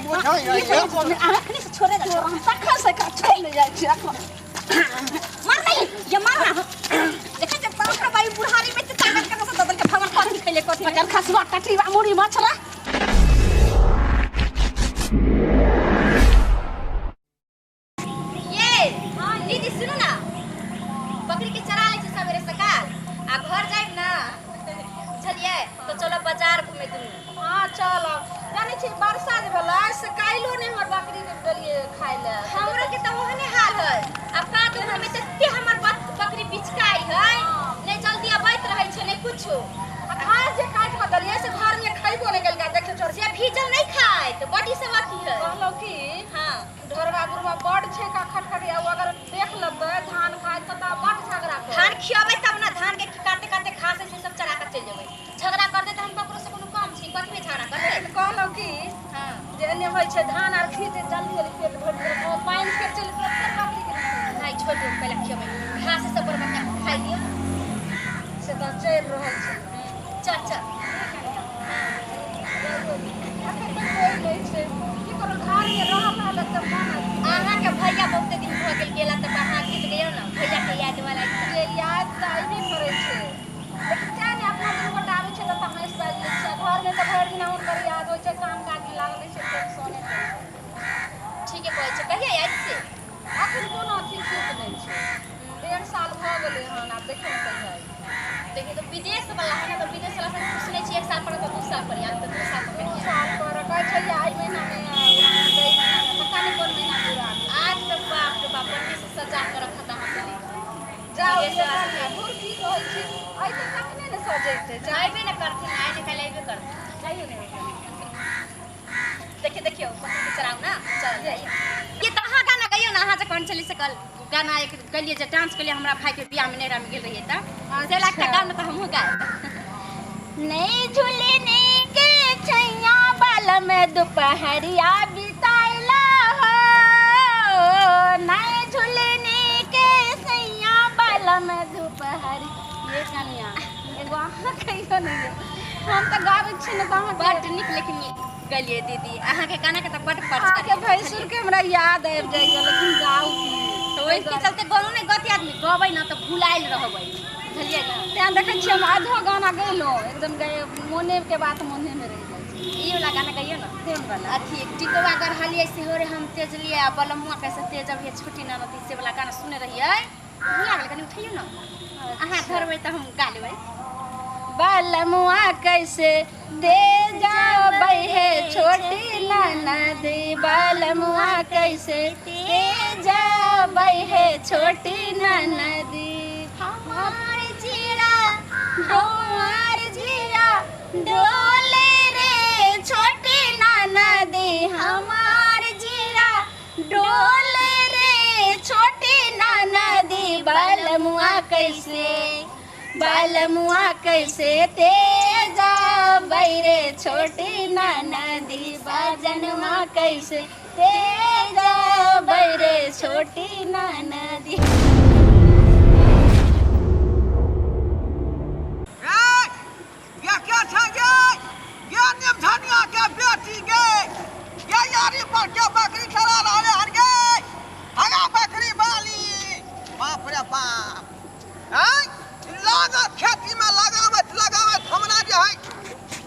अखनी से छोड़े ना हम तखन से का छोड़ ले जाइ छी अखन मार नहीं ये मार ना देखै छै बाप रे बाई बुढ़ारी में ताकत कहाँ से ददल के भगवान कथी खैले कथी पकड़ खसवा टटीवा मुड़ी मछरा ये हां दीदी सुनू ना बकरी के चरा ले छै सवेरे सकाल आ घर जाइब ना बुझलियै तो चलो बाजार घूमे दुनू। हां चलो जानै छी वर्षा जे भेलै से काल्हिो नहि हमर बकरी के देलियै खाय ले। हमरो के त ओहने हाल है। अब का दू हमें तते हमर बकरी बिचकाई है नहीं जल्दी अबैत रहै छै नहीं कुछो। आ घास जे काटि के देलियै से घर में खइबो नहि केलकै। देखियौ चोर से भीजल नहीं खाय तो बड़ी से अथी है। कहलौ की हां ढोरबा बुढ़वा बड़ छै का खटखटिया अगर देख लेतै धान खाय त बड़ झगड़ा कर। धान खियाबै तब ना धान के काटे काटे घास से सब चरा के चलि जेबै। झगड़ा कर दे त हम ककरो से कोनो काम छी कथी में झगड़ा करते। कहलौ की हां जे एने होइ छै धान आर खींच जल्दी जल्दी पेट भरि गेल ओ पानि फेर चलि गेल फेर बकरी के नहीं छोड़ दो पहले खियाबै घास सब बड़ बढ़िया खाइ दियौ से त चलि रहल छै। चल चल अखन त कोइ नहि छै की करू घर में रहल रहल एकदम मन अहाँ के भैया बहुत दिन भ गेल गेला त अहाँ गिर गयो ना भैया के याद वाला के याद त अइबे करै छै लेकिन तें ने अपना दुनू गोटा आबै छै त हँसि बाजि लै छियै। घर में त भरि दिना हुनकर याद होइ छै काम काज में लागल रहै छै टेंशने टेंशन। ठीके कहै छै। कहिया आयत से? अखन कोनो अथी ठीक नहि छै। 1.5 साल भऽ गेलै हन आब देखियौ ने कहिया आयत। देखियौ तऽ विदेश वाला है ना तऽ विदेश वाला से सुनै छी 1 साल पर तऽ 2 साल पर आयत तऽ 2 साल पर 2 साल पर कहै छै एहि महीना में उड़ान एहि महीना में पता नहि कोन महीना में उड़ान आज तऽ बाप रे बाप बढ़िया से सजा के रखत अहाँ के। जाउ धुर की कहै छी अइतै तखने ने सजेतै। अइबे ने करथिन आइ ने काल्हि अइबे करथिन। जाइयौ ने देखियौ देखियौ बकरी के चराउ ना चल जाइए। ये तऽ अहाँ गाना गइयौ ना अहाँ जे कोन चली सकल गाना एक गलिए जे डांस केलिए हमरा भाई के बियाह में नैहरा में गेल रहिए त से लगता गाना त हमहूँ गाय। नहीं झूलने के छैया बाल में दोपहरिया बिताइला हो नहीं झूलने के सैया बाल में दोपहरी। ये कनिया एगो अहाँ कहियो नहीं हम त गाबै छी ने त अहाँ बड नीक लेकिन गलिए दीदी अहाँ के गाना के त बड पर्च अहाँ के भैंसुर के हमरा याद आबि जाइए लेकिन गाउ की तो ओहि के चलते गानो नहीं गति आदमी गबै ना त भुलाइल रहबै बुझलियै ना। तें देखै छियै हम आधो गाना गैलहुँ एकदम गए मोने के बात मोने में रहि जाइ छै। ई वाला गाना गइयो ना कोन वाला अथी टिकवा गढ़लियै से हो रे हम तेजलियै आ बलमुआ कैसे तेज अभी छोटी ना रहती से वाला गाना सुने रहियै भुला गेल कनी उठैयौ ना अहाँ धरबै त हम गा लेबै। बलमुआ कैसे दे जाबै हे छोटी ननदी बलमुआ कैसे दे जाबै हे छोटी ननदी हमार जीरा हमार जीरा डोले रे छोटी ननदी हमार जीरा डोले रे छोटी ननदी बलमुआ कैसे बलमुआ कैसे तेजाबै रे छोटी ननदी बजनुआ कैसे तेजाबै रे छोटी ननदी। ये के छै गे? ये निमधनिया के बेटी गे। ये यारी पर के बकरी चरा रहले हन गे। हगा बकरी बाली। बाप रे बाप। आँय लागत खेती में लगाबैत लगाबैत हमरा जे है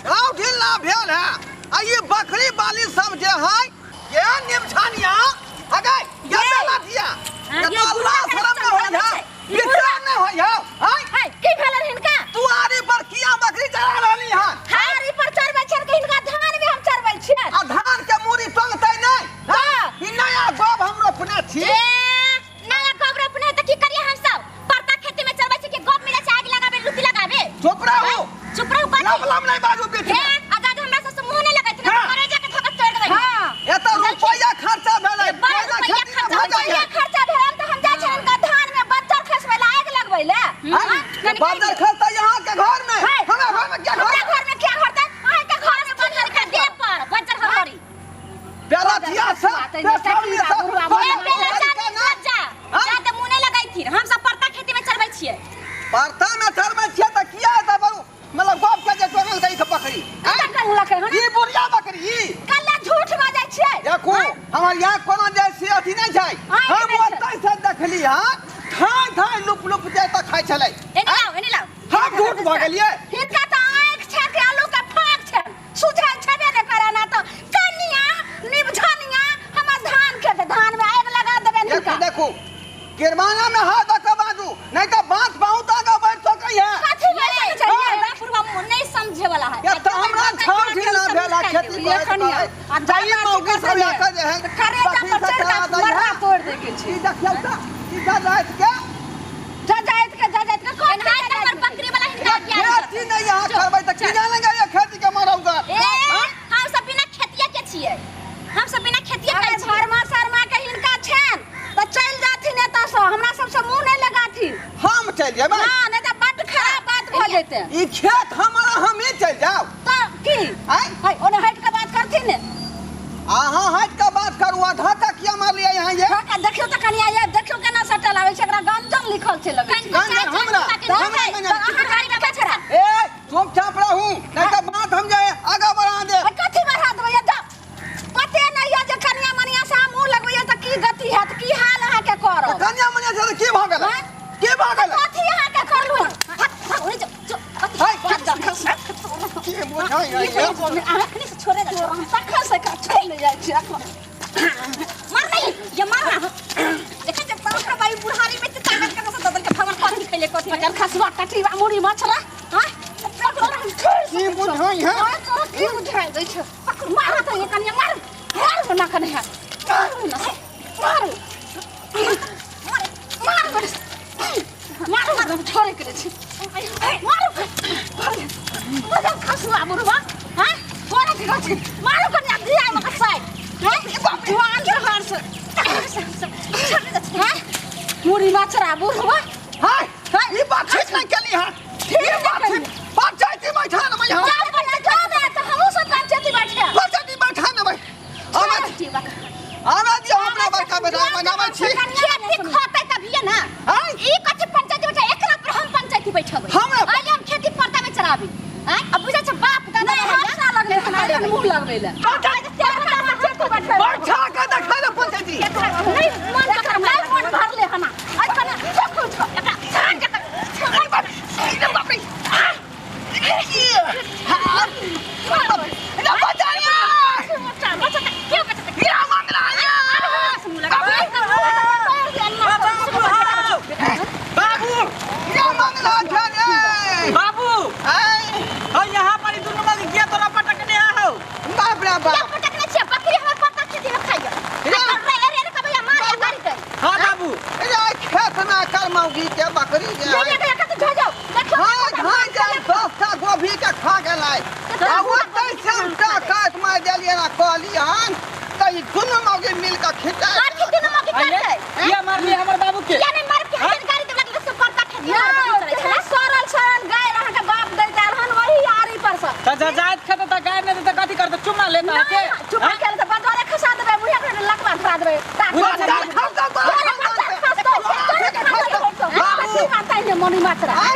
घाव ढिल्ला भेल है। आ ई बकरी बाली सब जे है ये निमधनिया हगे ये बेलतिया। ये तो अल्लाह शरम न होय है। विचार नहीं होय है। आँय की भेलन हिनका? तू आरी पर किया बकरी चरा रहली हन? आरी पर चरबै छियन कि हिनका धान में हम चरबै छियन? आ धान के मूड़ी टंगतै नहि? हां। ई नया गोब हम रोपने छी। ए नया गोब रोपने त की करिए हम सब? परता खेती में चरबै छी कि गोब मिलै छै आगि लगाबे लुती लगाबे? चुप रहू। चुप रहू कथी? लम लम नहीं बाजू बीच में। ए आजाद हमरा सब से मुंह नहीं लगैत ना हाँ। करे जाके धोखा तोड़ देबै। हां एत रुपैया खर्चा भेलै। बड़ रुपैया खर्चा रुपैया खर्चा भेल त हम जाइ छियन हिनका धान में बज्जर खसबै ले आगि लगबै ले। बज्जर खसतै यहाँ के घर में। हमरा घर में क्या घर? हमरा घर में क्या घरतै? अहाँ के घर में बज्जर के देह पर बज्जर हमारी। बेलथिया से बेसौली से ए बेलथिया जा जा त मुंह नहीं लगैथिन। हम सब परता खेती में चरबै छियै। परता में चरबै छियै त किया एतै बरू मतलब गोप के जे टोकल गई के बकरी। कता कहलकै हन? ई बुढ़िया बकरी ई। कल्ला झूठ बाजै छियै। कहलिया कोनो जे से अथी नहीं छै हम ओतै से देखली हां थाय थाय लुप लुप दे त खाइ छलै। एने लाओ एने लाओ। हम झूठ भऽ गेलियै। हिनका त आंख छै के आलू के फाक छै सुझाय छबे ने करे ना त कनिया निबझनिया हमर धान खेत धान में आग लगा देबे हिनका। देखू गिरवाना में हाथ धऽ के बाजू नहीं त बात बहुत आगा बढ़ सकै है। कथी बढ़ सकै छै ये पूर्वा नहीं समझे वाला है। ये त हमरा छाव ढीला भेला खेती ये कनिया आ जाई मौगी सब लऽ के जे है करेजा पर चढ़ के मरना तोड़ दे के छी। ई देखियौ त ई जाइत के जाइत के जाइत के कोन हमर बकरी वाला हिनका खेती नहीं यहाँ करबै त की जानेगा ये खेती के मरौगा। ए हम सब बिना खेतिया के छियै हम सब बिना खेतिया के छियै। धर्मा शर्मा के हिनका छन त चल जाथिन एतऽ से हमरा सब से मुंह नहीं लगाथिन। हम चल जेबै हां नहीं त बड खराब बात भ जेतै। ई खेत हमरा हम ही चल जाओ त की आय हाय ओने हट के बात करथिन ने। अहाँ हट के बात करू आधा तक किया मार लिया यहाँ ये हां देखियो त कनिया ये देखियो केना सटल आबै छै एकरा गंजन लिखल छै लगै छै। गंजन हमरा हमरा गाड़ी में छड़ा ए चुपचाप रहू नहीं त बात हम जाए आगा बढ़ा दे। कथि बढ़ा देबै ये जा पते नहीं है जे कनिया मनिया से मुंह लगबैया त की गति हैत की हाल अहाँ के करब। कनिया मनिया से की भ गेल की भ गेल कथि अहाँ के करलु ओरे जो की बुझाइ है अखनी से छोड़े जा हम तखन से का छोड़ ले जाइ छी अखन मार नहीं ये मार ना देखै जे बाप रे भाई बुढ़ारी में त ताकत के से ददल के भगवान कथि खैले कथि पचल खसुआ कटीवा मुड़ी मछला हां की बुझाइ है की बुझाइ दै छै पकड़ मार त ये कनिया मार मार ना कने है मार मार मार मार मार छोड़े के छी मार मजा खसुआ बुढ़वा हां कोना के छी मारू कनिया दिया में कसाई हां जुआन के हार से हां मुड़ी मछरा बुढ़वा हाय ई बात ठीक नहीं केली हां ठीक बात पंचायती बैठा न भाई। हां पंचायती त हमहु सब पंचायती बैठे पंचायती बैठा न भाई आना दियो हमरा बड़का बेटा बनाबै छी खेती खतै तभिए ना ई कथि पंचायती बैठा एकरा पर हम पंचायती बैठबै हमरा आइ हम खेती परता में चलाबी आइ अब बुझै छै बाप दादा नहीं ना लगले हना मुंह लगबै ले बैठा के देखै ले पंचायती नहीं मन कर नहीं मन भरले हना आइ कने सब कुछ एकरा छान के बाप रे हां ना बचाइए के बचाते या मंगला बाबू या मंगला छने बाबू आय और यहां पर ई दुनू मग किया तोरा पटकने आहो बाप रे बाप पटकने छियै बकरी हमर पत्ता खेती में खाइयो अरे अरे अरे कबैया मार गाड़ी दे। हां बाबू ए खेत में कर मौगी के बकरी जे ले ले के तो जाओ देखियो हां धान के सस्ता गोभी के खा गेलै आ ओतै से काट मार देलियै ना कहली हन त ई दुनू मौगी मिल के खिचा कथि दुनू मौगी करतै किया मारली हमर बाबू के किया नहीं मार के हम गाड़ी देबला के सब पत्ता खेती में सरल सरल गाय अहाँ के बाप दैत रहन वही आरी पर से त जाइत खेत त गाय नहीं त कथि करत चुम्मा लेता के चुम्मा के त बदरे खसा देबै मुहे के लकवा धरा देबै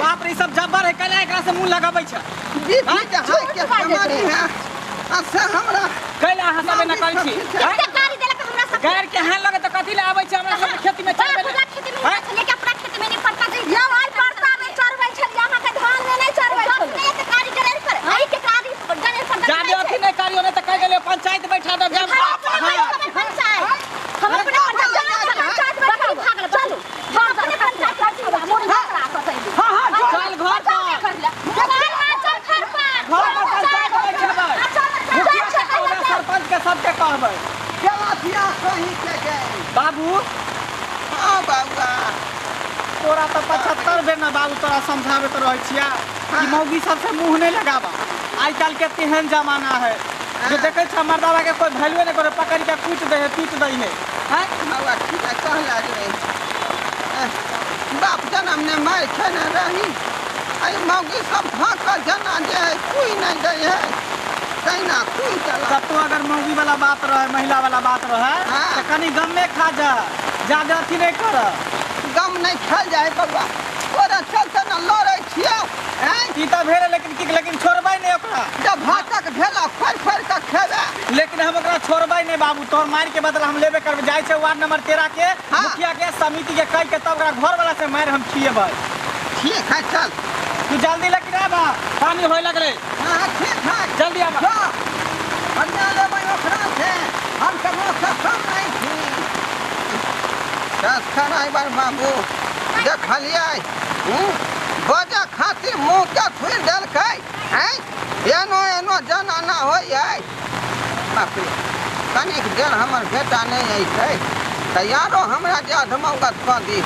बाप रे सब जब्बर है कला एकरा से मुंह लगाबै छै जी ठीक है के हमारी है आ से हमरा कैला अहाँ सब एना करै छी कते गाड़ी देलक हमरा सब गाय के हाथ लगे त कथि ले आबै छै हमरा सब खेती में चरबै पूरा खेती में लेके अपना खेती में नहीं पड़ता जे यौ आइ पड़ता में चरबै छलियै अहाँ के धान में नहीं चरबै छलियै नहीं त गाड़ी डरेर पर आई के गाड़ी डरेर पर जादे अथि नहीं करियो नहीं त कह गेलै पंचायत बैठा दे जब पंचायत हम अपने पंचायत बैठा चलू हम अपने पंचायत बैठा मोरी भागला कतै हां हां चल घर पर चल घर पर घर पर पंचायत बैठेबै सरपंच के सबके कहबै केला कहीं के गए बाबू। हां बाबा तोरा त 75 बेर ना बाबू तोरा समझाबे त रहै छिया कि मौगी सबसे मुंह नहीं लगाबा। आइ काल के तेहन जमाना है जो देखै छ मर्दावा के कोई वैल्यू नहीं करे पकड़ के कूट दे है पीट दे है। हैं बाबा ठीक है कहला रे बाप जनम ने मार खेने रही आई मौगी सब भाग जना जे है कोई नहीं दे है तैना कोई चला। तब तो अगर मौगी वाला बात रहे महिला वाला बात रहे तो कनी गम में खा जा ज्यादा अथी नहीं कर। गम नहीं खाल जाए बबुआ तोरा चलते न लड़ै छियौ। हैं ई त भेल लेकिन की लेकिन छोड़बै नहीं ओकरा। जब भातक भेला फड़ फड़ के खेबै। लेकिन लेकिन हम ओकरा छोड़बै नहि बाबू, तोहर मारि के बदला हम लेबे करबै। जाइ छै वार्ड नंबर 13 के हाँ। मुखिया के समिति के कहि के तब ओकरा घर वाला से मारि हम खिएबै। ठीक है चल। तू जल्दी लेकिन आबा, पानी होय लगलै। हाँ ठीक है, जल्दी आबा। जा, बढ़िया लेबै ओकरा से, हम ककरो से कम नहीं छी। चल ड्राइवर बाबू देखलियै बजऽ खातिर मुँह के थुरि देलकै हैं, एनो एनो जनाना होइ है। बाप रे, कनिक देर हमर बेटा नहि अयतै तऽ यारो हमरा जे अधमौगत कऽ दी।